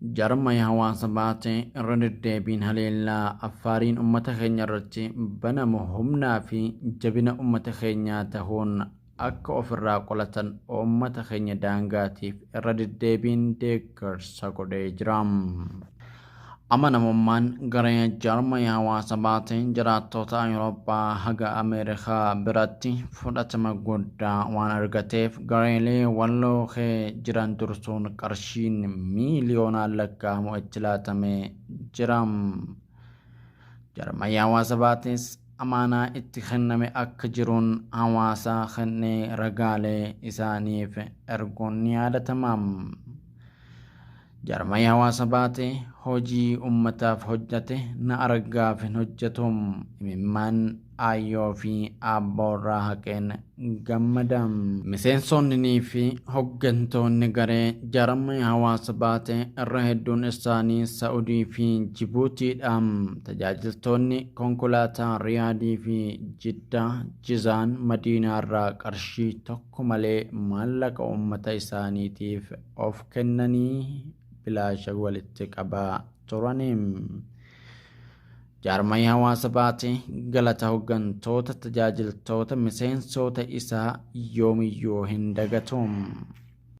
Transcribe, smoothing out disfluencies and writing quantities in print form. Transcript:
Jarmaya hawaasa baatee irra deddeebiin haleellaa Affaariin ummata keenya irratti banamu humnaa fi jabina ummata keenyaa tahuun akka ofirraa qolatan ummata keenya daangaatiif irra deddeebiin deeggarsa godhee jira. Amanamummaan garee jaarmaya hawaasa baatee jiraattota Awurooppaa haga Ameerikaa biratti fudhatama guddaa waan argateef gareelee Walloo kee jiran dursuun qarshiin miiliyoonaan lakkaa'amu itti laatamee jira. Jaarmaya hawaasa baatees amaanaa itti kenname akka jiruun hawaasa kennee ragaalee isaaniif erguun ni yaadatama. Jaarmaya hawaasa baate hojii ummataaf hojjate na argaaf hin hojjetu. Imimmaan aayyoo fi aabboorraa haqeen gammada. Miseensonnii fi hoggantoonni garee jaarmaya hawaasa baate irra hedduun isaanii Sa'udii fi Jibuutiidha. Tajaajiltoonni konkolaataa Riyaadii fi Jiddaa, Jizaan, Madiinaarraa qarshii tokko malee maallaqa uummata isaaniitiif of kennanii bilaasha walitti qabaa turani. Jaarmaya hawaasa baate galata hoggantoota, tajaajiltoota, miseensota isaa yoomiyyuu hin dagatu.